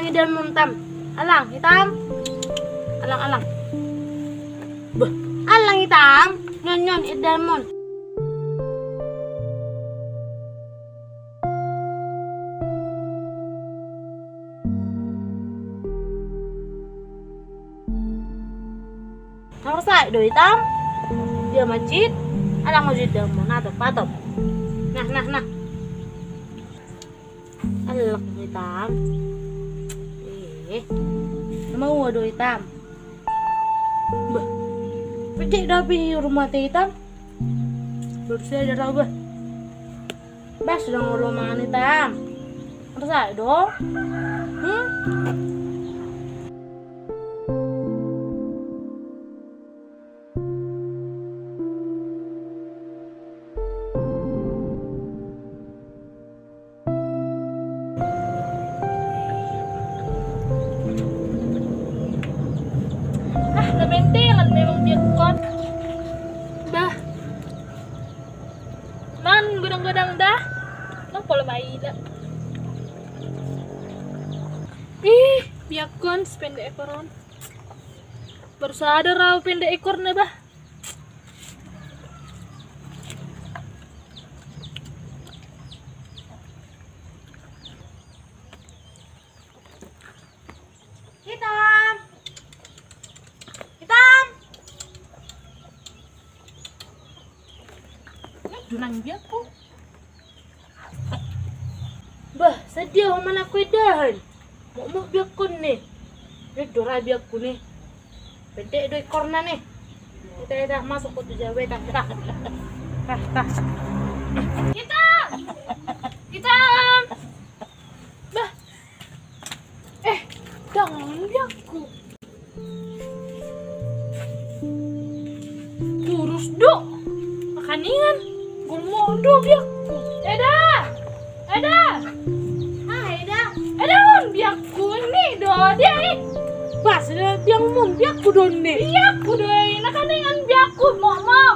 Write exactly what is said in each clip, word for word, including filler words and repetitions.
Edan mon, Tam. Alang, Itam. Alang, alang. Bah, alang, Itam. Nyon, nyon, edan mon. Nang sae do, Itam. Dia masjid. Alang masjid dia mau natop, patop. Nah, nah, nah. Alang, Itam. Eh, mau do, Itam. Bah, pede do api rumah te, Itam. Baru saya ada rau, bah. Bah, sedang olo mangan, Itam. Nang sae do. Hmm? Ah, na mentelan memang biakkon. Bah. Mangan godang-godang da. Nang pola maila. Ih, biakkon si pendek ekor on. Baru sadar au pendek ekorna, bah. Itam. Itam. Nang biakku. Bah, sadia ho manang ho edahan. Mokmok biakkon ne. Nidok do ra biakku ne. Pendek do ekorna ne. Ita, ita, masuk ho tu jabu, ita, ita. Tah, tah. Ita! Ita! Bah. Eh, dang on biakku. Kurus do. Makaningan. Golmok do biakku. Eda! Eda! Ah, Eda. Eda on biakku ni do dia i. Bah, sada biang mon biakku do on ne. Biakku do i. Makaningan biakku, mokmok.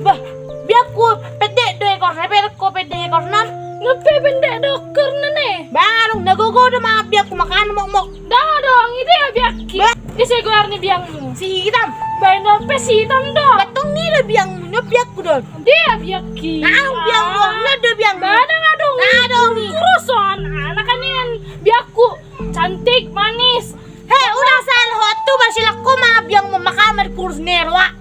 Bah, biakku pendek do ekorna, pe ho pendek ekorna. Ngepe pendek do ekorna ne. Bah, dung na gogo do mangan biakku, makaningan mokmok. Dang adong, i dia biakki. Bah. Ise goar ni biangmu? Si Itam. Bah, ngepe si Itam do. Bah, dung i do biangmu, ngepe biakku do on. Dia biakki. Nah, biangmu, ah, ngepe do biangmu? Bah, dang adong. Dang adong i. Kurus on, ah, makaningan biakku. Cantik, manis. He, unang salah ho, tu bah silak ho mangan biangmu, makaningan kurus ni roha.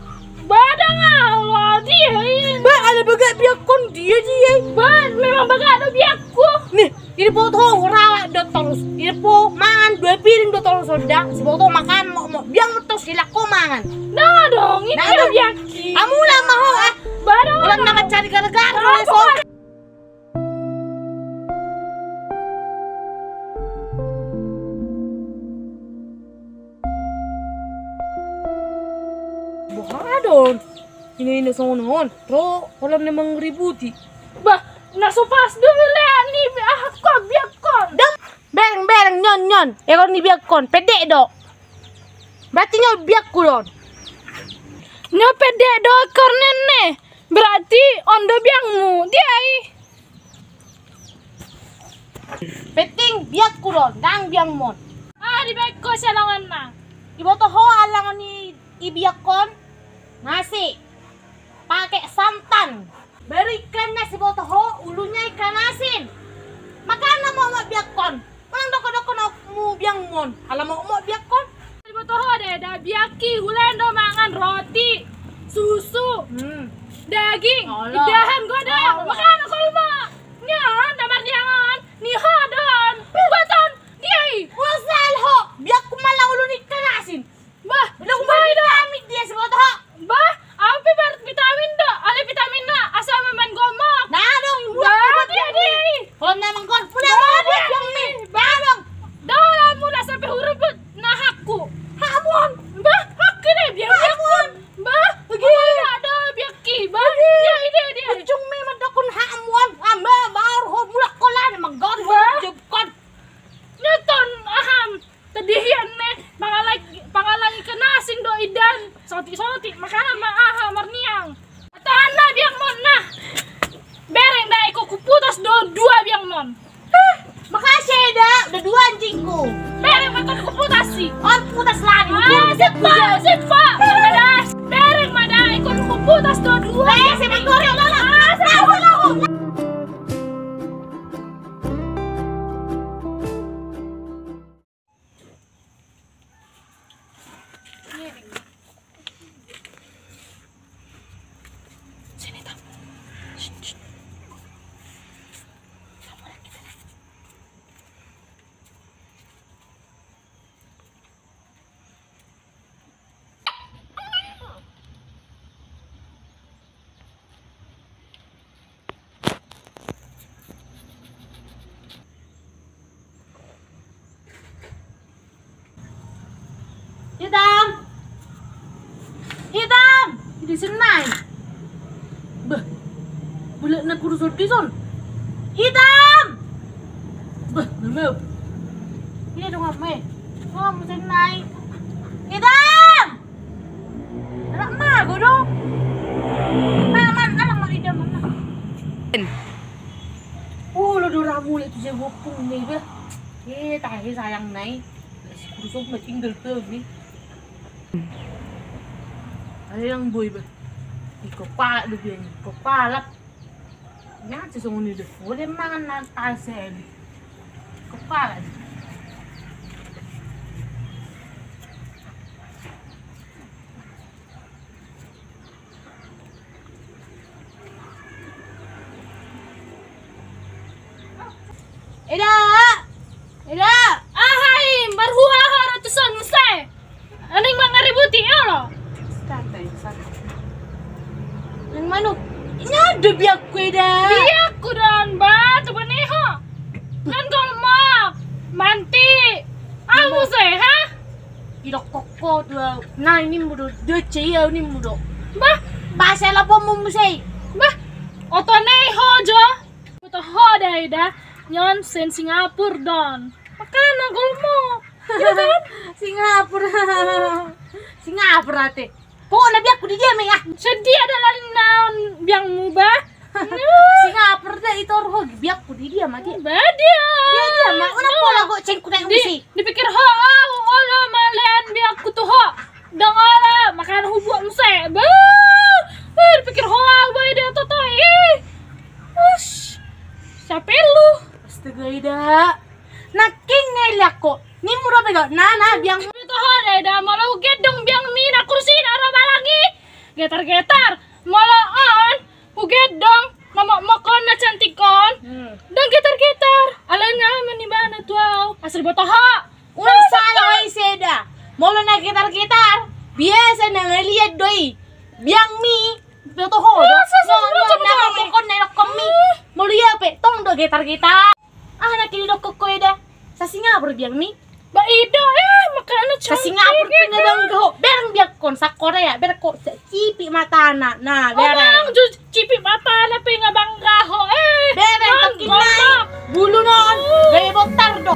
Bah, dang au, dia i. Bah, ala bagak biakkon dia, dia i. Bah, memang bagak do biakku. Nih, diboto ho, hurawat do torus. Diboto ho mangan dua piring do torus, sudah. Siboto ho makaningan mokmok. Biangmu torus silak ho mangan. Dang adong, i dia biakki. Hamu ula ma ho, ah. Bah, dang adong. Ula na mancari gara-gara. Boha do on? Ina-ina songon on. Ro, holan na mangributi. Bah, na so pas do lean ni, ah, ho biakkon. Dang, bereng, bereng, nyon, nyon. Ekor ni biakkon, pendek do. Berarti nyon biakku do on. Nyon pendek do ekorna ne. Berarti on do biangmu. Dia i. Penting biakku do on, dang biangmon. Ah, dibaen ho sialanganna. Diboto ho alangan ni biakkon? Nasi. Pake santan. Baru ikanna siboto ho, ulunya ikan asin. Makana mokmok biakkon. Manang dokon-dokon ho biangmon. Ala mokmok biakkon. Diboto ho da, da biakki, hulean do mangan roti, susu, hmm, daging, olo, indahan godang. Olo. Makana kolmo. Nyon, na marniangan, ni ho do on. Buat on, dia i. Ula salah ho, biakku manang ulu ni ikan asin. Bah, bah, bah, bah. Vitamin dia siboto ho. Bah, au pe bar vitamin do. Alai vitaminna asa mambaen gomok. Nah, dong, bah, dia, dia i. Kalau memang kau punya bah, dia i. Bah, dong. Dong, mula sampai huruf. Nah, hakku. Hakmu on. Bah, hakku ne, biakku. Hakmu on. Bah, gila. Ada biakki. Bah, dia i, dia i. Ujung memang dokon hakmu on. Amba baru ho mulak kolan memang gor. Bah. Jebkon. Nonton, aham. Tadi hian ne, pangalang, pangalang ikan asin do idan. Sotik-sotik, makana ma aha marniang. Tahan na biangmon na. Bereng da iko kuputus do dua biangmon. Hah, makanya Seda, udah dua anjingku. Bereng ma, ingkon huputas i. On, putas lagi. Ah, sipa, sipa. Bereng ma da, ingkon huputas dua-dua. Eh, sipa, dua-dua. Ah, sipa. Hitam! Hitam! Di sini nai. Bah. Bulat na kurus di son. Hitam! Bah, belum. Iya dong, apa? Oh, mesin nai. Hitam! Anak mago do. Anak, anak, anak, anak. Ulo do ramu le tu jago pung ni bah. Eh, tahe sayang nai. Si kurus ma tinggal tu ni. Ada yang boy bah. Iko palak do biang, iko palak. Nyaci songon i do. Boleh mangan na tahe saya ni. Iko palak. Eda! Eda! Aha i, marhua ho ro tu son muse. Aning mangaributi olo. Nang manuk. Ini ada biakku, Eda. Biakku don ba, tu bane ho. Nang golmok. Manti. Aha muse, ha? Idokkon ho do au. Nah, ini mudo. Dia cia ini mudo. Bah. Bahasa lapo mu muse. Bah. Oto ne ho jo. Oto ho da, Eda. Nyon sen Singapur don. Makana golmok. Iya kan? Singapur. Singapur ate. Pokokna biakku di dia ma i ah. Sedia dalan naon biangmu bah. Singapura da i tor ho, biakku di dia ma dia. Bah dia. Dia dia ma. Ona pola gocengku na di, muse. Dipikir ho au olo ma lean biakku tu ho. Dang olo makana hubuat muse. Bah. Bah, dipikir ho au bah dia toto i. Us. Siapa lu? Astaga, Eda. Nangkin ngelak ho. Nimmu dope do, na, na, biang. Iboto ho da, Eda, molo hugedong biangmi na kursi na ro balang i. Getar-getar. Molo on, hugedong na mokmok on na cantik on. Hmm. Dang getar-getar. Alai nyaman ibana tu au. Asa diboto ho. Ung salah ise da. Molo na getar-getar, biasa na ngaliat do i. Biangmi. Iboto ho do. Molo na mokmok on na idokkon mi. Molo ia pe, tong do getar-getar. Aha na kini dokkon ho, Eda? Sa Singapura biangmi. Ba ido, eh, makana sa Singapura pe na bangga ho. Bereng biangkon, sa Korea, bereng ho, sa cipik matana. Nah, bereng. Cipik matana pe nga bangga ho, eh. Bereng, takin nai. Bulu non, gaya botar do.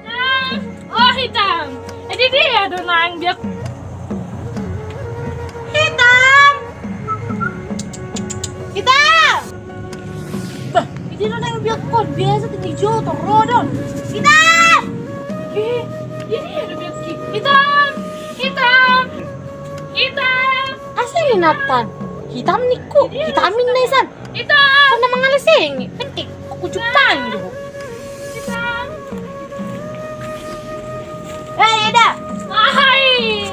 Nang, oh Hitam. Eh, di dia do nang biak. Hitam. Hitam. Bah, di dia do nang biakkon. Biasa tu di joto ro do. Hitam. Eh, di dia do biak. Hitam. Hitam. Hitam. Asi ni Nathan. Hitam ningku. Hitamin na isan. Hitam. Kau na mangaleseng. Penting. Aku jumpa ni dulu. Hitam. Eh, Eda. Ahai.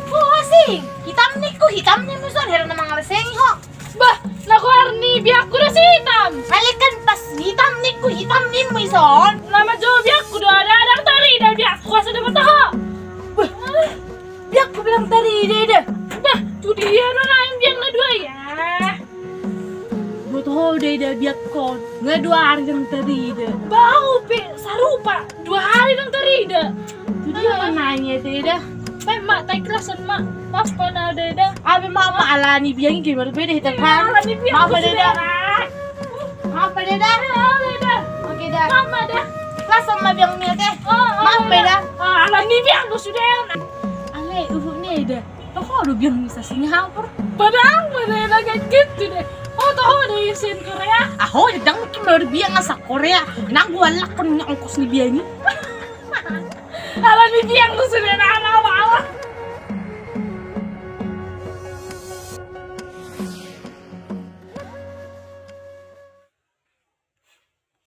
Kau asing. Hitam ningku. Hitam ni musuh. Hera na mangaleseng ho. Bah, na goar ni biakku do si Hitam. Alai kan pas Hitam ningku, Hitam nimmu ison. Nama jo biakku do ada, ada tarida biakku asa dapat taha. Bah. Biakku bilang tadi, Eda, Eda. Bah, tu dia do naeng biang na dua ya. Buat ho, Eda, Eda, biakkon. Nga dua ari dang tarida. Bau pe sarupa, dua ari dang tarida. Tu dia do naeng ya, Eda, Eda. Baik, Mak, tak ikhlasan, Mak. Maaf kau na, Eda, Eda. Abi, Mak, Mak, alani biang ini gimana beda kita kan? Alani biang. Maaf, Eda, Eda. Maaf, Eda, Eda. Maaf, Eda. Oke, dah. Asam ma biang ni ate. Maaf beda. Ala ni biang do sude. Ale uhuk ni eda. Toho do biang ni sasing hampur. Padang mana eda gaget sude. Oh toho do isin Korea. Aho edang mungkin baru biang asa Korea. Nang gua lakon ni ongkos ni biang ni. Ala ni biang do sude.